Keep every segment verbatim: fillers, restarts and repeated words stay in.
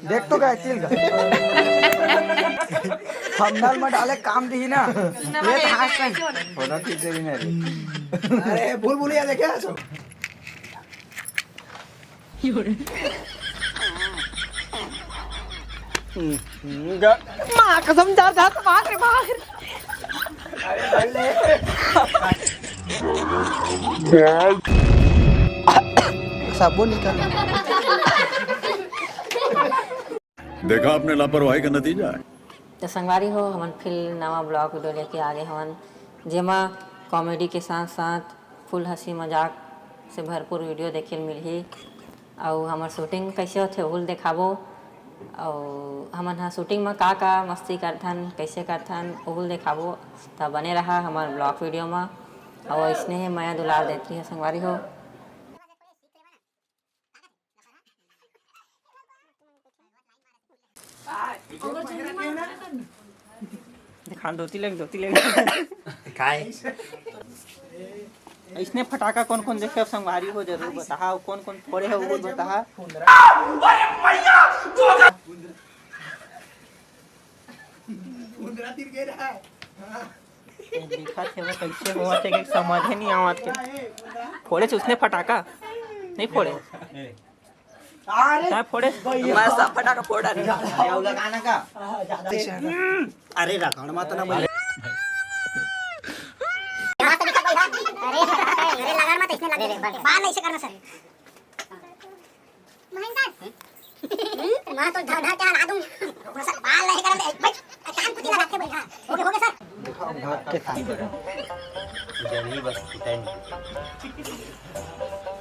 देख तो का चिल का। थंबनेल में डाले काम दी ना। ये खास नहीं। फोटो खींच देगी ना रे। अरे, भूल भुलैया देखे हैं सो। माँ कसम, जा, जा, तो भाग रे, भाग रे। साबुन निकाल। देखा आपने लापरवाही का नतीजा है। तो संगवारी हो, हमन फिर नवा ब्लॉग वीडियो लेके आ गए हवन, जेमा कॉमेडी के साथ साथ फुल हंसी मजाक से भरपूर वीडियो देखे ल मिलही। अउ हमर शूटिंग कैसे होथे, ओहू ल देखाबो। अउ हमन ह शूटिंग म का का मस्ती करथन, कैसे करथन, ओहू ल देखाबो। त बने रहा हमर ब्लॉग वीडियो म। अउ अइसने हे मया दुलार देत रहिहा संगवारी हो। दिखान धोती लेंग, धोती लेंग। काय? अइसने फटाका कोन कोन देखे हव संगवारी हो, जरूर बताहा। अउ कोन कोन फोड़े हव, वो बताहा। दिखत हे वो कैसे होवत हे, कि समझे नहीं आवत हे। फोड़े से उसने फटाका नहीं फोड़े। अरे, काय फोड़े? मैं सब फटाका फोड़ डाले। अरे, लगाना का? अरे, रगड़ मत ना भाई। अरे, अरे, लगाड़ मत, इसने लगे रे, बाल ऐसे करना सर। महेंद्र, मैं तो धर धर के हला दूं। थोड़ा सा बाल नहीं करन दे। भाई, कान कुछ लगा के बैठा। हो गया, हो गया सर। भाग के काम करो। जल्दी बस, time।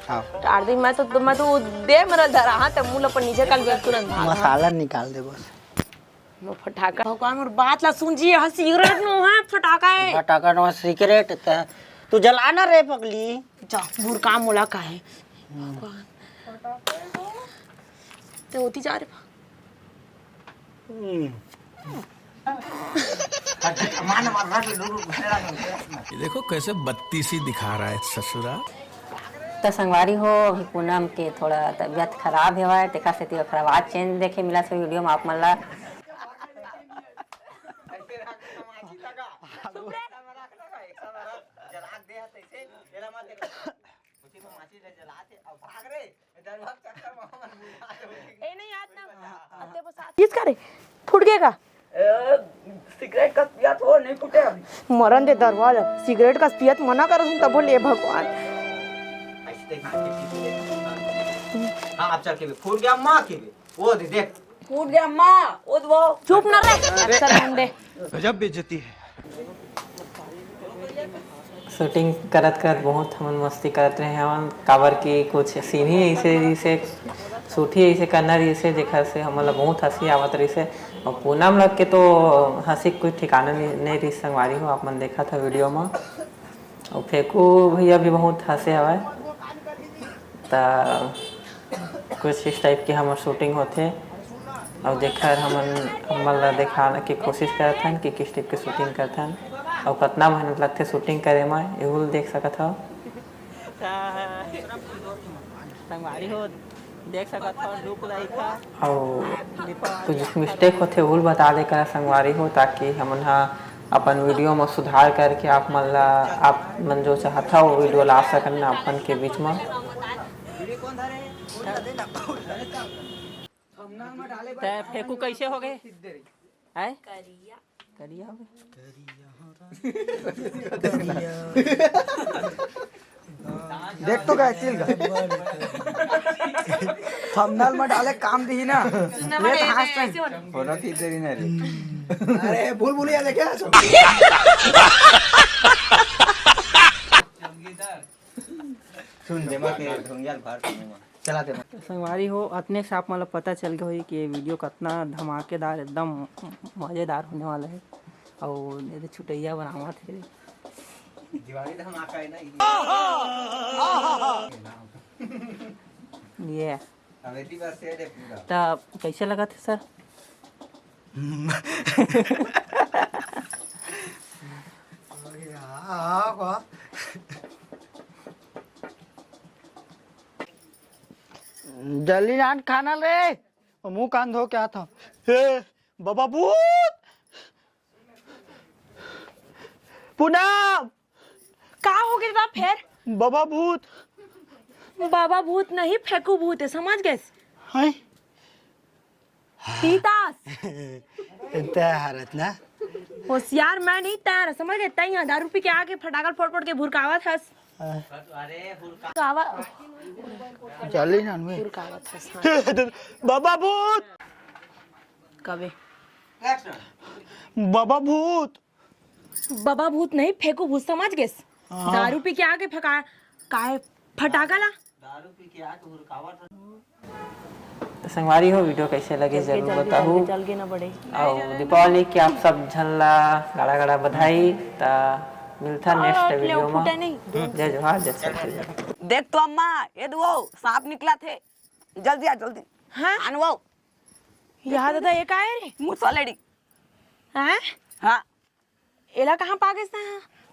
हाँ। डार दी, मैं तो, मैं तो दे मेरा धरा, हाँ, तब मुँह अपन नीचे कर दे तुरंत भाग। मसाला निकाल दे बस। नो फटाका। भगवान, मोर बात ला सुन जी, यहाँ सिगरेट नो है, फटाका है। फटाका नो, सिगरेट त तू जलाना रे पगली। जा, बुरका मोला का है। भगवान। ते होती जा रे। हम्म। ये देखो कैसे बत्तीसी दिखा रहा है ससुरा। त संगवारी हो, अभी पूनम के थोड़ा तबीयत खराब हेवय, तेखर सेती ओखर आवाज चेंज देखे मिलत हे वीडियो म आप मन ला। ए, नहीं याद ना। अते वो साथ किस करे? फूट गया का? ए, सिगरेट का पियत हो, नहीं फूटे अभी। मरन दे दरवाजा, सिगरेट का पियत मना करत हूँ, तबो ले भगवान। ऐसे देख, मार के पी ले। हाँ, अब चल के भी फूट गया, माँ के भी। वो दे, देख। फूट गया, माँ, वो दे वो। चुप ना रहे, अक्सर मुंडे। गजब बेइज्जती है। शूटिंग करत करत बहुत हमन मस्ती करत रहे हवन, काबर कि कुछ सीन ही ऐसे, ऐसे शूट ही ऐसे करना रहिसे, जेकर से हमन ला बहुत हंसी आवत रहिसे। और पूनम लग के तो हंसी के कोई ठिकाना नहीं, नहीं रहिस संगवारी हो, आप मन देखत हो वीडियो में। और फेकू भैया भी बहुत हंसे हवय। त कुछ इस टाइप के हमर शूटिंग होथे, अउ जेकर हमन, हमन ला देखाने के कोशिश करत हन कि किस टाइप के शूटिंग करथन, अउ कतना मेहनत लगथे शूटिंग करे म, एहू ल देख सकत हव। संगवारी हो, देख सकत हव, look like ह। अउ कुछ मिस्टेक होथे, ओहू ल बता दे करा संगवारी हो, ताकि हमन ह अपन वीडियो म सुधार करके आप मन ला, आप मन जो चाहत हव, वो वीडियो ला सकन अपन के बीच म। तै फेकू कैसे हो गए? हैं? करिया हो गए? देख तो का चिल का। थंबनेल में डाले काम दी ना। ले तो हाँस पे। फोटो खींच दे रही ना रे। अरे, भूल भुलैया देखे ना सो। सुन, दिमाग के ढोंगिया ल फाड़ दूंगा। चला दे। तो संगवारी हो, अतने से आप मन ल पता चल गए होही कि ये वीडियो कितना धमाकेदार, एकदम मज़ेदार होने वाला है। और ये छुटैया बनावत हे। दिवाली धमाका है ना ये। ये। अबे ती बस ये दे पूरा। तो कैसे लगत हे सर? हाँ, हाँ, वाह। जल्दी जान खाना ले, मुंह कान धो के आता हूँ। हे, बाबा भूत! पूनम! का हो गया फेर? बाबा भूत! बाबा भूत नहीं, फेंकू भूत है, समझ गए? हैं? पीतास। तय हारत ना। होशियार मैं नहीं, तय हारत, समझ गए? तय यहाँ दारू पी के आके फटाकल फोड़ फोड़ के भुरकावत हस। हाँ। कावा। जल्दी जान बे। भुरकावत हस, हाँ। बाबा भूत। कबे? बाबा भूत। बाबा भूत नहीं, फेंकू भूत, समझ गेस? हाँ। दारू पी के आके फका-, काहे फटाका ला? दारू पी के आके हुरकावत हन। तो संगवारी हो, वीडियो कैसे लगे जरूर बताहू। जल के ना पड़े। और दीपावली के आप सब झन ला गाड़ा गाड़ा बधाई। ता मिलता नेक्स्ट वीडियो में। जय जोहार, जय छत्तीसगढ़। देख तो अम्मा, ये दुओ सांप निकला थे, जल्दी आ, जल्दी। हाँ? आन वो। यहाँ दादा, ये का है रे? मुसवा लेडी। हैं? हाँ। एला कहाँ पागेस ना?